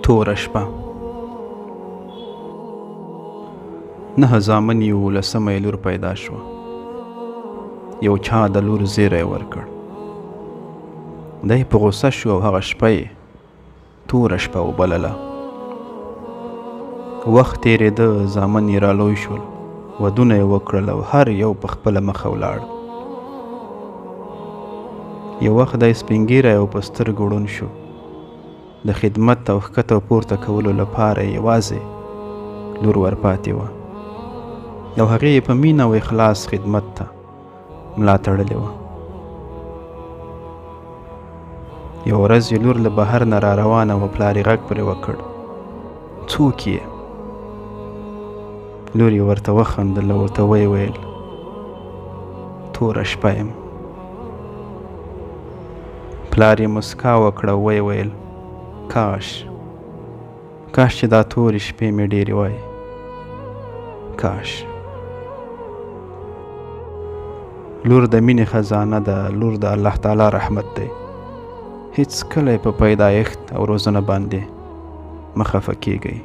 توره شپه. نهه زامن یې وو، لسمه یې لور پیدا شوه. یو چا د لور زیری ورکړ. دی په غوسه شو او هغه شپه یې توره شپه وبلله. وخت تېرېده، زامن یې رالوی شول، ودونه یې وکړل او هر یو په خپله مخه ولاړ. یو وخت دی سپین ږیری او په سترګو ړوند شو. د خدمت او ښکته او پورته کولو لپاره یې یوازې لور ورپاتې وه او هغې یې په مینه او اخلاص خدمت ته ملا تړلې وه. یوه ورځ یې لور له بهر نه را روانه وه، پلار یې غږ پرې وکړ، څوک یې؟ لور یې ورته وخندل او ورته ویې ویل، توره شپه یم. پلار یې مسکا وکړه او ویې ویل، کاش کاش چې دا تورې شپې مې ډېرې وای، کاش. لور د مینې خزانه ده، لور د الله تعالی رحمت دی. هیڅکله یې په پیدایښت او روزنه باندې مه خفه کیږئ.